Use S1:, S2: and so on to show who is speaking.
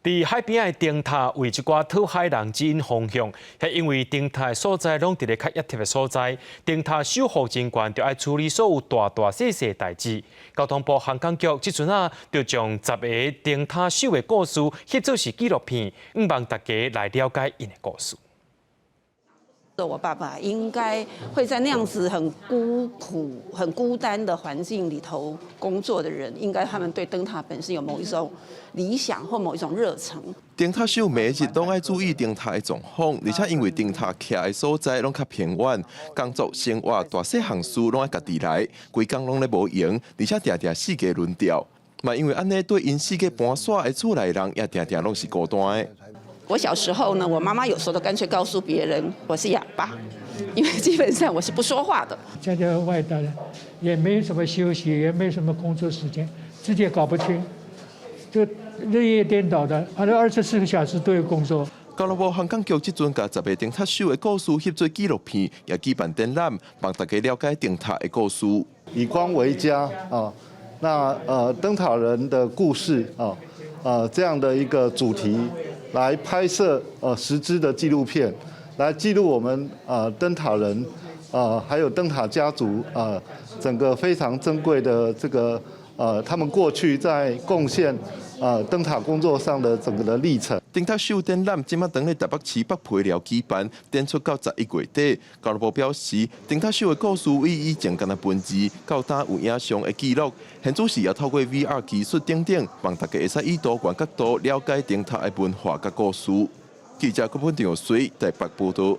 S1: 佇海邊仔的燈塔為一寡討海人指引方向，係因為燈塔的所在攏佇咧較隱特的所在，燈塔守護人員就愛處理所有大大細細的代誌。交通部航空局這陣仔就將十个燈塔守的故事翕做是紀錄片，向望大家來了解𪜶的故事。
S2: 我爸爸應該會在那樣子很孤苦、很孤單的環境裡頭工作的人，應該他們對燈塔本身有某一種理想或某一種熱忱。
S3: 燈塔守每日攏愛注意燈塔的狀況，而且因為燈塔徛的所在攏較偏遠，工作生活大細項事攏愛家己來，規工攏咧無閒，而且定定四界輪調。嘛因為按呢，對𪜶四界搬徙的厝內人也定定攏是孤單的。
S2: 我小時候呢，我媽媽有時候都乾脆告訴別人我是啞巴，因為基本上我是不說話的。
S4: 在這外頭也沒什麼休息，也沒什麼工作時間，自己也搞不清，就日夜顛倒的，反正24個小時都有工作。
S3: 交通部航空局這陣共十个燈塔守的故事翕做紀錄片，也舉辦展覽，幫大家了解燈塔的故事。
S5: 以光為家啊，那燈塔人的故事啊，這樣的一個主題。來拍攝10支的紀錄片，來記錄我們燈塔人還有燈塔家族整個非常珍貴的這個他們過去在貢獻燈塔工作上的整個的歷程。
S3: 燈塔守展覽這馬當咧台北市北皮寮舉辦，展出到11月底。交通部表示，燈塔守的故事以以前干焦文字，到今有影像的記錄，現主時也透過 VR 技術等等，幫大家會使以多元角度了解燈塔的文化佮故事。記者郭本長水台北報道。